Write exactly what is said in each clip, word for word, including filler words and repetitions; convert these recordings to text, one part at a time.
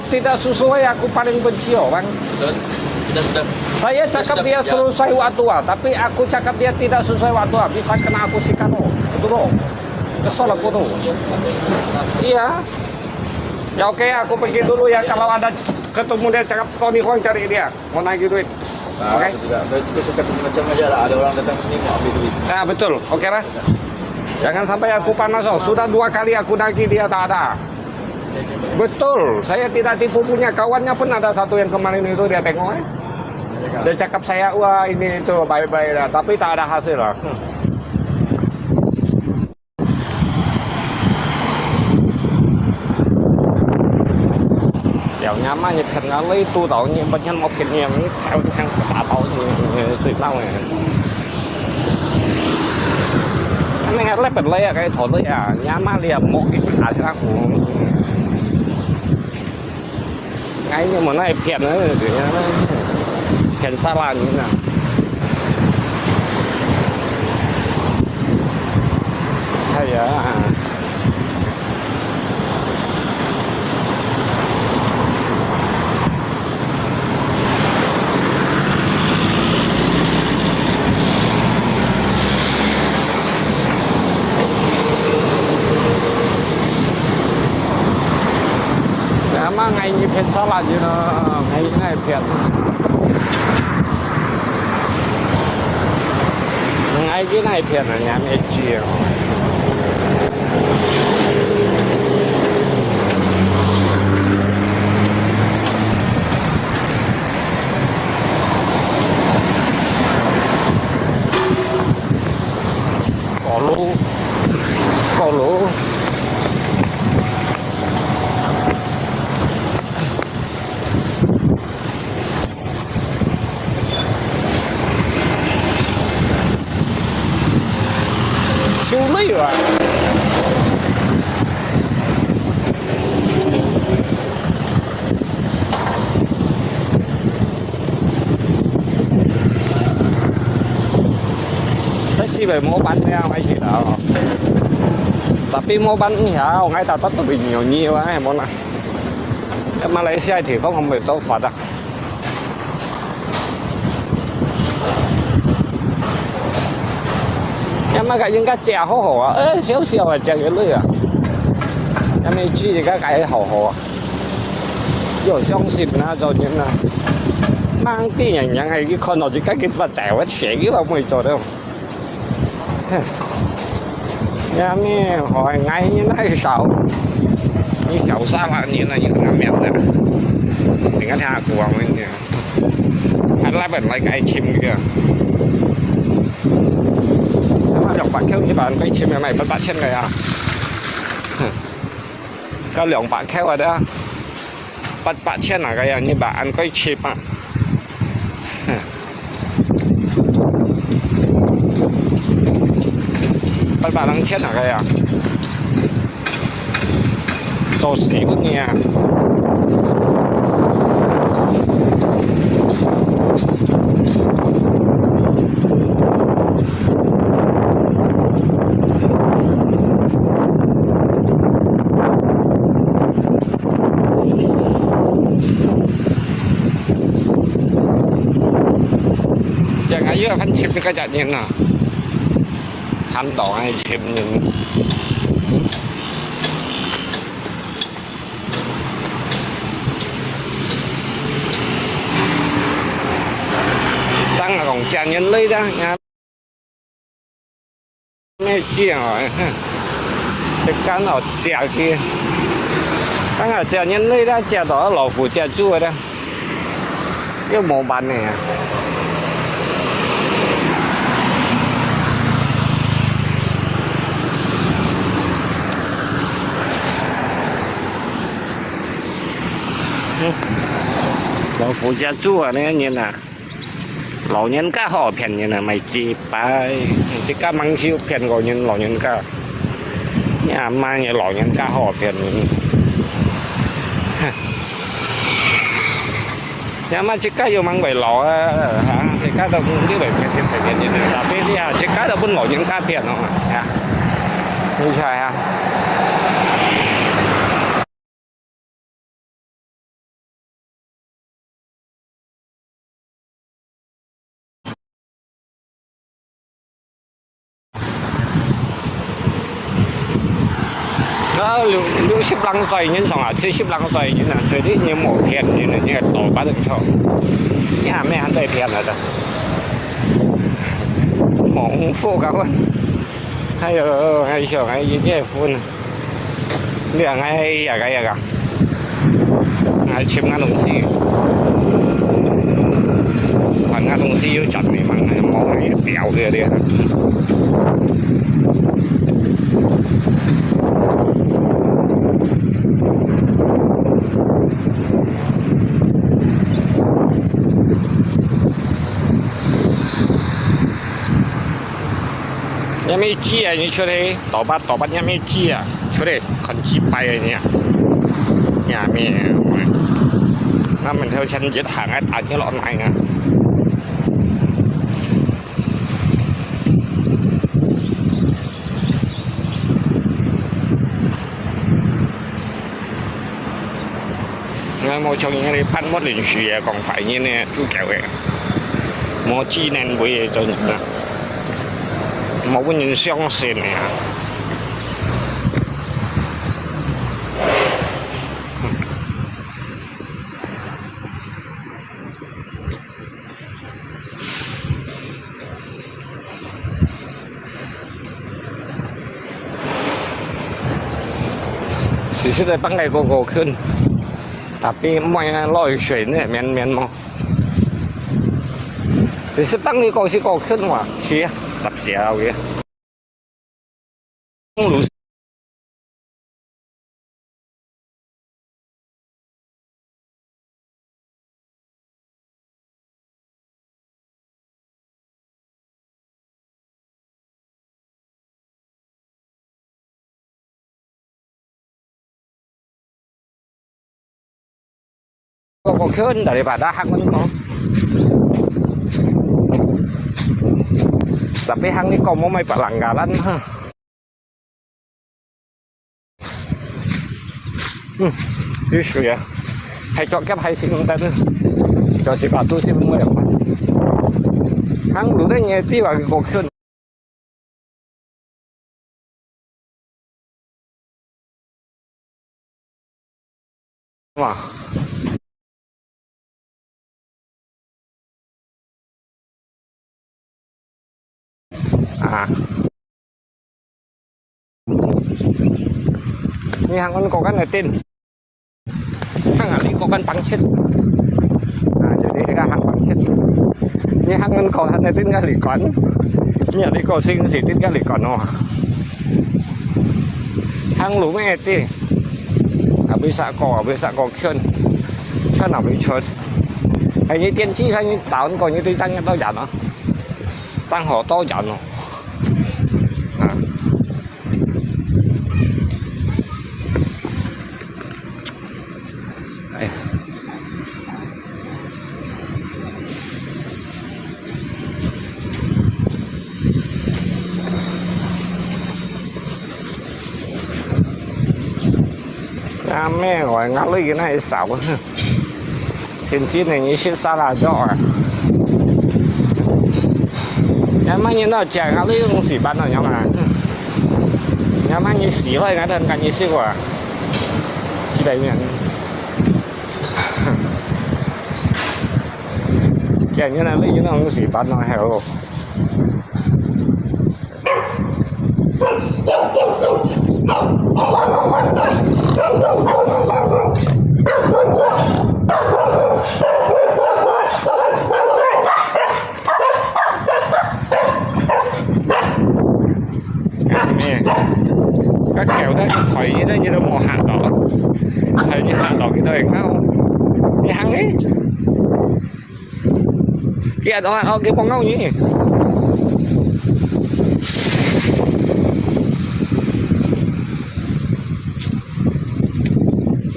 Tidak sesuai, aku paling benci orang. Betul. Kita sudah, saya cakap dia sudah selesai waktu ah, tapi aku cakap dia tidak sesuai waktu ah, bisa kena aku sikat oh. Betul oh. Kesal aku tu. Iya. Ya oke, aku pergi dulu ya. Kalau ada ketemu dia cakap Sony Huang cari dia. Mau nagih duit. Nah, oke. Itu juga. Saya juga suka macam aja lah. Ada orang datang sini mau ambil duit. Ah, betul. Oke lah. Jangan sampai aku panas oh. Sudah dua kali aku nagih dia tak ada. Betul, saya tidak tipu punya kawannya pun ada satu yang kemarin itu dia tengok eh. Dia cakap saya wah ini itu baik-baik dah, tapi tak ada hasil lah. Hmm. 有啱啱你近下呢度度你不聽我聽你，你聽打到你最鬧嘅。你係禮拜日啊，該坐日啊，你阿媽你又莫去查佢啦。哎，你莫那騙啊，騙啥啦你啊？哎呀！ Ama ngai nyi phet salat yun a, ngai nyi nai phet. Ngai ki nai phet na nyam e chi. Có lũ, có lũ. Siu lưới à. Tapi siu lưới mua bán nha, mấy chị đó. Tapi mua bán nha, ngay ta tắt tụi mình nhiều nhiều á, mua nè. Cái Malaysia thì không không bị tố phạt à. Em mà cái những cái chè hổ hổ à, ê, xíu xíu à, chè cái lưới à. Em mà chỉ cái cái hổ hổ à. 有相信那種人啊，mang啲人人係去看到自家佢發財，我錢佢都冇做到。呀，你好，哎，你那少，你少三萬年了，你很難免的。你看他國王那个，他那本来該簽个，兩百塊一百塊簽个，買八八千个呀。 該兩百塊个，八百千啊，該樣，你把恁貴cheap啊？八百零千啊，該樣，做死个你啊！ Yang ayu akan chip ni ka jat ni na. Han dong ai chip ni. Sang a kong jat ni lei da. Mê chia rồi, chắc chắn là chia kia. Đang ở chia nhân đây đã chia đó là phủ chia chua đó. Yêu mổ bán này à. Là phủ chia chua này nhìn à. 老人家好騙人啊，賣雞排，自家吂少騙老人，老人家。你阿媽个老人家好騙人。你阿媽自家又吂會老啊，哈，自家都你會騙騙騙騙人，tapi你啊，自家都分老人家騙哦，啊，你猜啊？啊，六，六十零歲人上啊，七十零歲人啊，最近人無騙人啊，人个頭髮都錯。你還沒還在騙了的。猛虎高啊。哎呦，哎呦，哎，一夜昏。你看，哎呀，哎呀，哎。 還尋个東西，尋个東西又轉迷茫，無來表个咧。也沒接啊，你出去，倒吧，倒吧，也沒接啊。 出來看幾擺个呢。呀咩，那門頭前一行啊，打起落來啊。𠊎無像人哋潘木蓮樹啊，講壞人呢，豬狗个，無紀念位个，真个，無分人相信个啊。 其實在放个哥哥去，tapi毋愛落水呢，綿綿毛。其實放个哥是哥去哇，是啊，搭鞋个。 Kok-kok khun daripada hanggun ko. Tapi hang ni ko mo may palanggalan ha. Hmm, usually ya. Hay chok kap hay si mta tu. Chok si patu si mo ya. Hang lu de nye ti wa kok khun. Wow. Ah. Ni hang kon kokan na tin. Hang ali kokan pangsit. Ah, jadi sila hang pangsit. Ni hang kon kokan na tin kali kon. Ni ali ko sing si tin kali kon oh. Hang lu me ti. Abis ako, abis ako kyun. Kyun abis kyun. Hay ni tian chi hay ni taon ko ni ti chang to yan oh. Chang ho to yan oh. Ah. Ay. Ame wa ngah lui na isau. Tin tin ni si sala jo ah. Yang mana nak cakap ngah lui yung si pan no yang ah. Yang mana si lo ngah dan kan si wa. Si bai yang. Cakap ni na lui yung si pan no hello. 咩？該狗仔佢抬你，你都無嚇到，抬你嚇到佢都會咬。你行咧？ 佢啊，哦，佢幫我呢。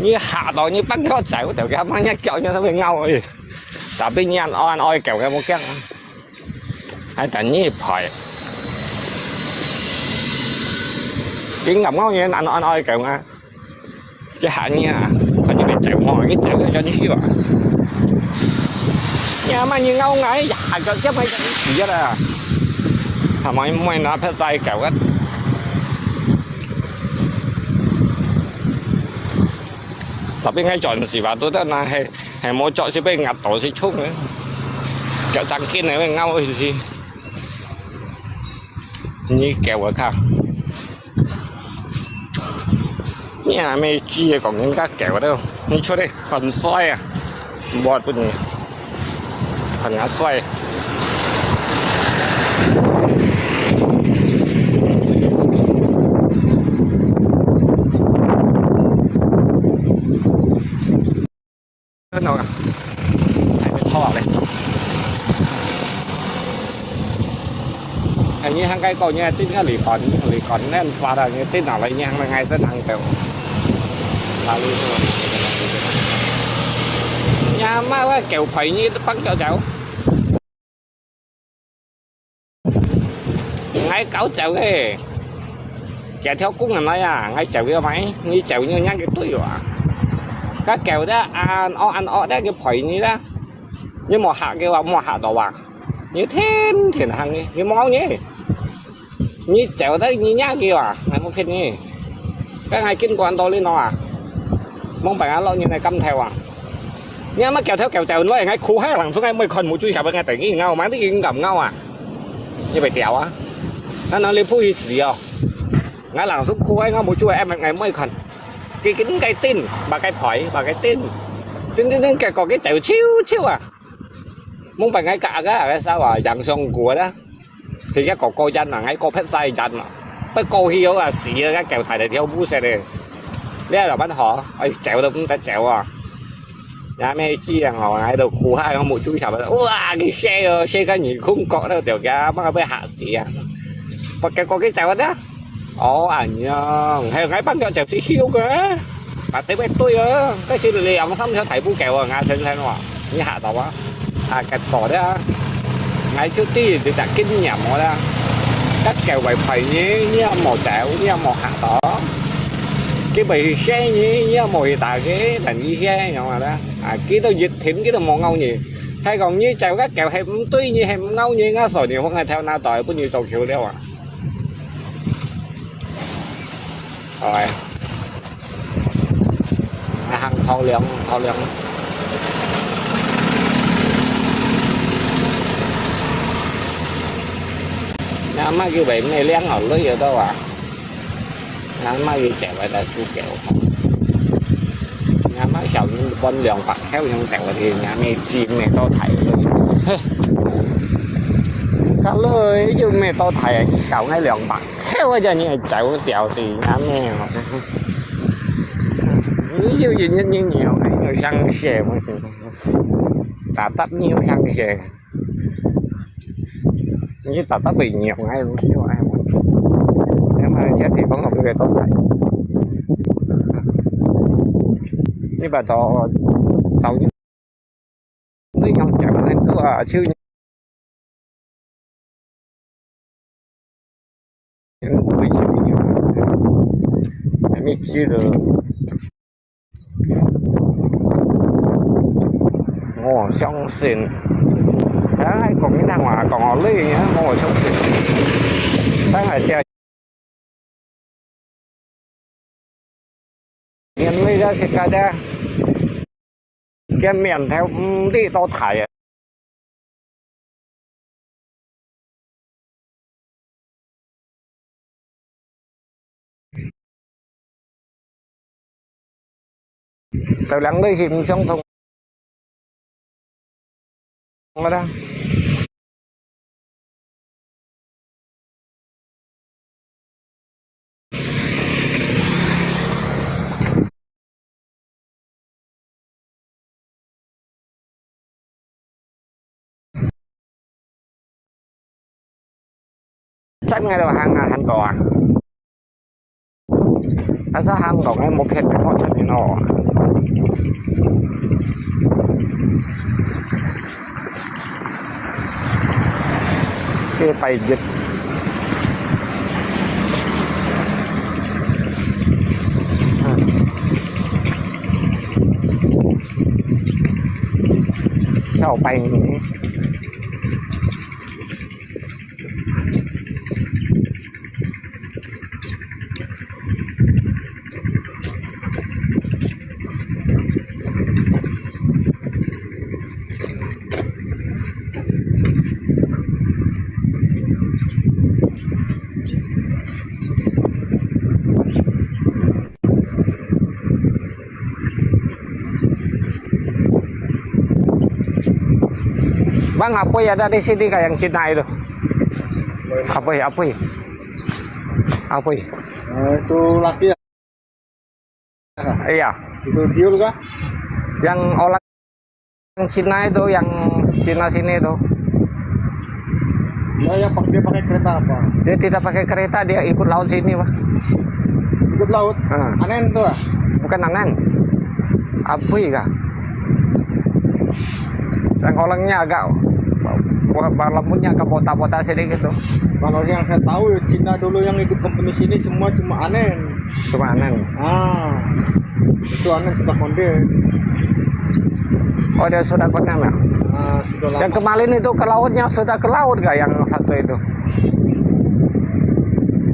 你嚇到你半條仔，我就佢慢慢叫，你都會咬佢。Tapi你按按愛狗，佢無驚啊。還等你拍。佢咬我，你按按愛狗啊。 這下你啊，看你會走吼，你走个真少啊。你阿媽你咬𠊎，呀，個這麼一個死啦。他媽，莫拿拍晒狗啊。Tapi ngai chọn gì吧, tôi đã là hay hay mua chọn chứ bên ngặt tổ sẽ chung đấy. Kéo trắng kia này bên ngau thì gì. Như kéo ở khang. Nhà mẹ chia còn những các kéo đâu. Như cho đây, còn xoay à. Bọt bên này. Phần ngã xoay. Nó à. Hay bị thọ đấy. Hay như hàng cái coi như tin cái lì còn, lì còn nên pha ra như tin nào lại như hàng ngày sẽ thằng kẹo. Là lì thôi. Nhà mà cái kẹo phải như băng kẹo chéo. Ngai kau chèo ke. Kẻ theo cũng là nói à, ngai chèo cái máy, ngai chèo như nhang cái tuổi à. Các kẹo đó ăn o ăn o đó cái phổi như đó. Như mò hạ cái wa, mò hạ đó wa. Như thêm thêm hàng như, như mò như. Như chèo đó như nhang cái wa, ngai mò phết như. Các ngai kinh quan đó lên nó à. Mong phải ăn lo như này căm theo à. Ngai mà kéo theo kéo chèo nói ngai khu hai lăng xuống ngai mới còn một chút chạp ngai tại nghi ngau mà cái ngậm ngau à. Như vậy tiểu à. Nó nó lên phu hi xì à. Ngai lăng xuống khu hai ngau một chút em ngai mới còn. Cái cái cái tin, bà cái phổi, bà cái tin. Tin tin tin cái có cái chèo chiu chiu à. Mong phải ngai cả cái cái sao à, yang song của đó. Thì cái có cô dân là ngai có phép sai dân à. Phải cô hiểu à xì à cái kéo thải để theo bút xe đi. Lẽ là bắt họ, ai chèo đâu cũng ta chèo à. Nhà mẹ chi rằng họ ai đâu khu hai không một chút sao. Ua cái xe ờ, xe cái gì không có đâu tiểu cái mà phải hạ xì à. Và cái có cái chèo đó. Ồ à nhớ, hay ngai bắt cho chèo xì hiu cơ. Bà thấy phải tôi à, cái xì lì ông xăm theo thầy bút kéo à, ngã sen sen à. Như hạ tàu á. À, cái tỏ đấy á. Ngai trước tiên thì đã kinh nghiệm rồi đó. Các kéo phải phải nhé, nhé mỏ chèo, nhé mỏ hạ tỏ. Cái bầy xe nhé, nhé mỏ hiện tại cái thành như xe nhau mà đó. À, cái đâu dịch thiểm cái đâu mỏ ngâu nhỉ. Hay còn như chèo các kéo hay tui như hay ngâu như ngã sỏi nhiều không hay theo na tỏi bút như tàu kiểu đeo à. Rồi. Hàng thau liang, thau liang. Nà mà kêu vậy mẹ liang ở lưới ở đâu à? Nà mà kêu chạy vậy là chú kéo. Nà mà xào những con liang bạc theo những chạy vậy thì nhà mẹ tìm mẹ tao thải lưới. Cả lưới chứ mẹ tao thải xào ngay liang bạc theo cái giờ như chạy tiểu thì nhà mẹ. Ví dụ như nhân nhân nhiều này, nhiều sang sẻ mà. Tả tắt nhiều sang sẻ. Như tả tắt bị nhiều ngay, không thiếu ai mà. Nếu mà sẽ thì vẫn là một người tốt này. Như bà đó, sáu như. Nó nhau chẳng là cứ, à, chứ. Ôi, chỉ vì, à, mình chỉ được. Ồ, xong xin. Đó, ai cũng như thằng mà còn ở đây nhá, ồ, xong xin. Sáng ngày kia. Miền Tây ra sẽ cả đa. Cái miền theo đi tao thải. Tao lắng đây thì cũng sống thông. Đó. Sắp ngay đầu hàng à, hàng cỏ à? À, sao hàng cỏ ngay một hết một chân nó. Cái bài dịch. Sao bài này? Bang, Apoy ada di sini kah, yang Cina itu? Apoy, Apoy. Apoy. Eh, itu laki ya? Iya. Itu Diul kah? Yang orang Cina itu, yang Cina sini itu. Nah, yang pak-, dia pakai kereta apa? Dia tidak pakai kereta, dia ikut laut sini, Pak. Ikut laut? Ah. Anen itu ah? Bukan Anen. Apoy kah? Yang orangnya agak, wa-, wa-, rambutnya agak botak-botak sedikit tuh. Kalau yang saya tahu ya, Cina dulu yang ikut company sini semua cuma Anen. Cuma Anen. Ah, itu Anen sudah konde. Oh, dia sudah konde ya? Ah, sudah lama. Yang kemarin itu ke lautnya, sudah ke laut kah yang satu itu?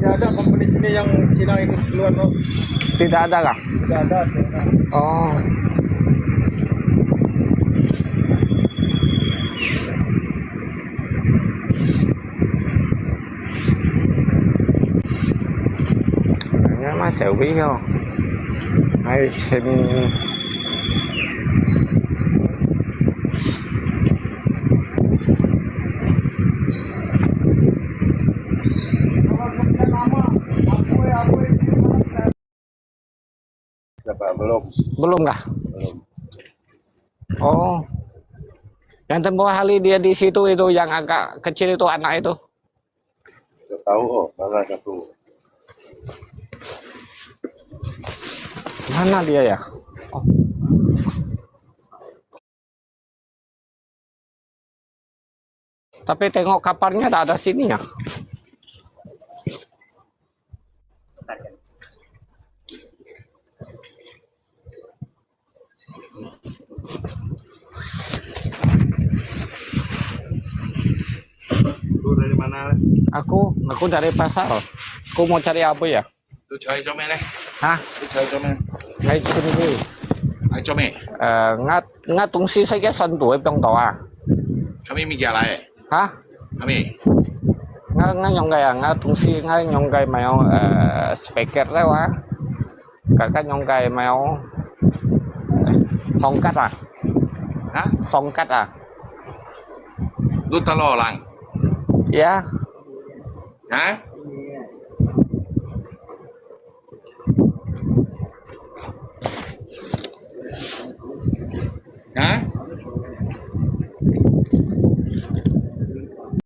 Tidak ada company sini yang Cina ikut keluar tuh. Tidak ada kah? Tidak ada Cina. Oh. Ini mah jauh yo. Hai, sini. Siapa? Belum. Belum kah? Belum. Oh. Yang tempoh hari dia di situ itu, yang agak kecil itu, anak itu. Tidak tahu oh, mana satu. Mana dia ya? Oh. Tapi tengok kapalnya tak ada sini ya. Lu dari mana? Aku, aku dari pasar. Aku mau cari Apoy ya. 你坐喺做咩咧？吓？你坐喺做咩？喺Chinese。喺做咩？誒，我我東西食个酸度會放到啊。係咪物件嚟？吓？係咪？我我用个啊，我東西我用个買哦，誒，spaghetti 啦哇，剛剛用个買哦，上吉啊，啊？上吉啊，你得落人？呀，啊？